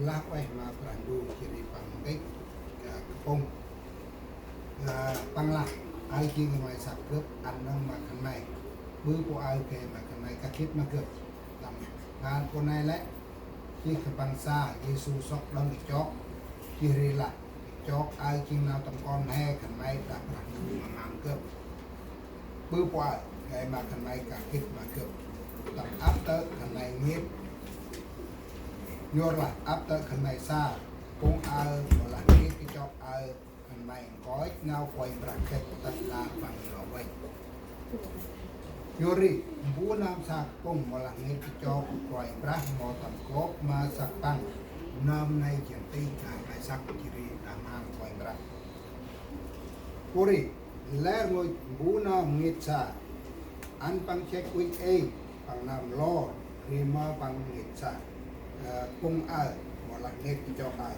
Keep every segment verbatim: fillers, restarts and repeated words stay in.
Lah ueh ma Brah Ndu jêh ri păng ntĭt, ơ, kơ pŭng. Ơ, păng lah: Aơ jêng ngai săk gâp ăn nơm ma khân may. Ƀư pô aơ gay ma khân may kah gĭt ma gâp. Tâm ban pô nây lĕ, jêh khân păng sa, Yêsu sŏk đŏng kachok, jêh ri lah: Kachok aơ jêng nau tâm kon he khân may đah Brah Ndu ma mham gâp. Ƀư pô aơ gay ma khân may kah gĭt ma gâp. Tâm ăp tơ̆ khân may ngêt. Yorlah ăp tơ̆ khân may sa, pŭng aơ mâu lah ngêt kachok aơ, khân may nkoch nau Kôranh Brah gĭt tât nar păng yor văch. Yor ri, mbu nơm sa pŭng mâu lah ngêt kachok Kôranh Brah mâu tâm gop ma săk păng, nơm nây jêng tih đah ngai săk jêh ri đah mham Kôranh Brah. Pô ri, lĕ rngôch mbu nơm ngêt sa, ăn păng jêh uănh êng, păng nơm lor, ri mơ păng ngêt sa, ơ, pŭng aơ mâu lah ngêt kachok aơ.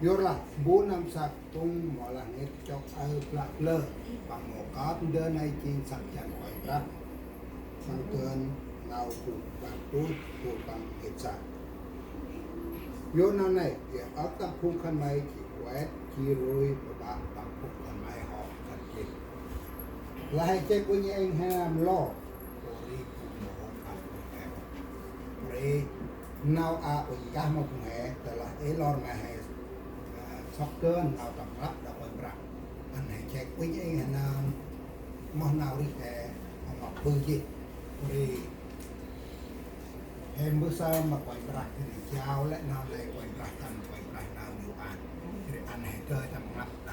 Yorlah mbu nơm sa pŭng mâu lah ngêt kachok aơ blah blơ, păng mâu kơp ndơ nây jêng săk jăn Kôranh Brah. Păng dơn nau bu păng tŭ, bu păng ngêt sa. Yor nau nây, jêh ăp tâm phung khân may jêh ueh jêh rui ƀaƀă tâm phung khân may hŏ khân jêh. Lah he jêh uănh êng he nơm lor, pô ri bu mâu hŏ khân jêh. Pô ri nau a uănh kah ma phung he, tơlah ê lor ma he, ơ, sŏk dơn nau tâm rnglăp đah Kôranh Brah. Ăn he jêh uănh êng he nơm, moh nau rêh he, moh ƀư jêh. Pô ri he mbơh sơm ma Kôranh Brah, jêh ri jao lĕ nau lĕ Kôranh Brah tâm Kôranh Brah nau nhiu an. Jêh ri ăn he dơi tâm rnglăp.